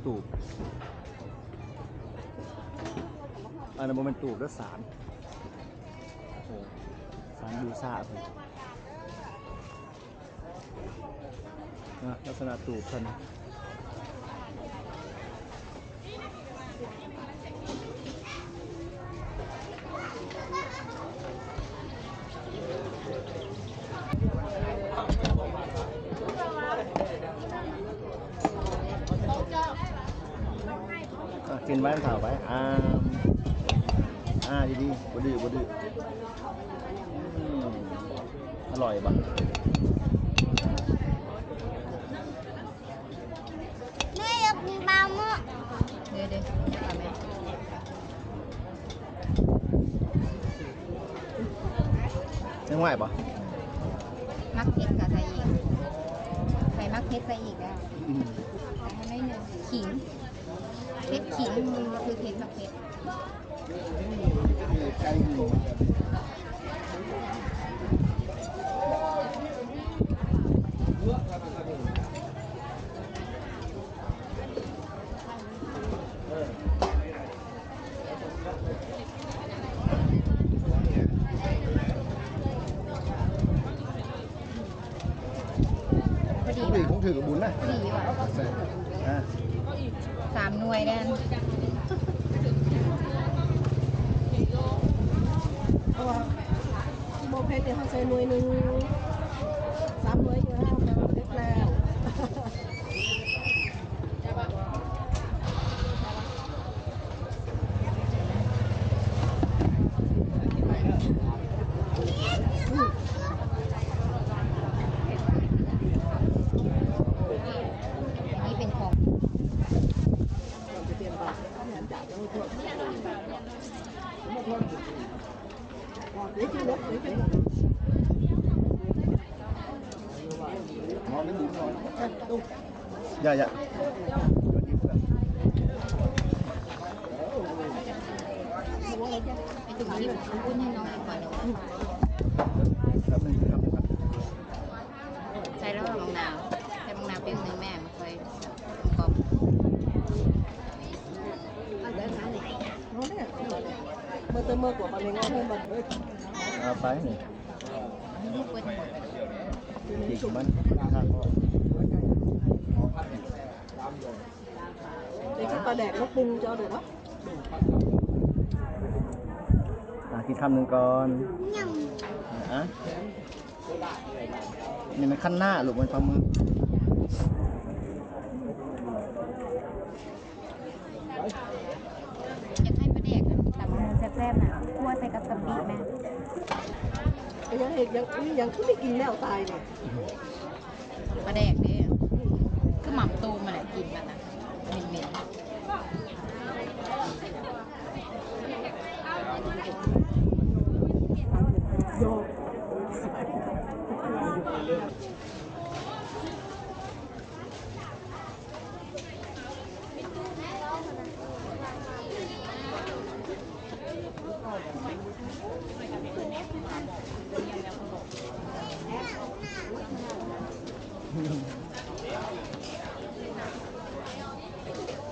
ຕູບ ອັນນັ້ນບໍ່ແມ່ນຕູບເດີ້ ສານ ໂອ້ ສານບູຊາເພິ່ນ ນະ ລັກສະນະຕູບເພິ່ນ. ອ່ະ ກິນໄວ້ ຖາມໄວ້ ອ່າ ອ່າ ດີໆ ບໍ່ດື້ ບໍ່ດື້ ອືມ ອະລ່ອຍບໍ່? ແມ່ ຢາກກິນປາໝຶກ ເດ້ໆ ຢາກເອົາແມ່ ຍັງໄຫວບໍ່? ມັກເຜັດກໍໃສ່ອີກ ໃຜມັກເຜັດໃສ່ອີກແລ້ວ ອືມ ໃສ່ໃຫ້ໜ້ອຍໜຶ່ງ ຂີງ ເຜັດຂີງ ມັນຄືເຜັດ ມັກເຜັດ. ພໍດີ ພໍດີ ບໍ່? ຖືກກັບບຸນນະ ພໍດີຢູ່ ອ່ະ ອ່າ ສາມໜ່ວຍແດ່ນ ເພາະວ່າບໍ່ເຜັດເດ ເຮົາໃສ່ໜ່ວຍໜຶ່ງ ສາມໜ່ວຍຢູ່ແລ້ວ ແປວ່າເຜັດແລ້ວ. ອັນນີ້ເປັນຂອງ ຢ່າ ຢ່າ ໄປຈຸ່ມທີ່ປຸ້ນໃຫ້ນ້ອງອີກກ່ອນ ແປັບໜຶ່ງ ແປັບໜຶ່ງ ໃສ່ແລ້ວບັກນາວ ໃສ່ບັກນາວປີ້ໜຶ່ງແມ່ ມັນຄ່ອຍ ເອົາໄປນີ້ ປີກມັນ ໄດ້ກິນປາແດກມາປຸງເຈົ້າເດີເນາະ ອ່າ ກິນຄຳໜຶ່ງກ່ອນ ຍຳ ອ່າ ນີ້ມັນຄັນໜ້າລູກ ມັນປາໝຶກ ຢາກໃຫ້ປາແດກອັນຕຳບັກຫຸ່ງແຊບໆນະ ຂົ້ວໃສ່ກັບກະປິແມ່ ກໍຍັງເຮັດ ຍັງ ຍັງຄືໄດ້ກິນແລ້ວຕາຍນີ້ ປາແດກເດ້ ຄືໝໍ້າໂຕມຫັ້ນແຫຼະ ກິນມັນນະ ເໝັນໆ. ເ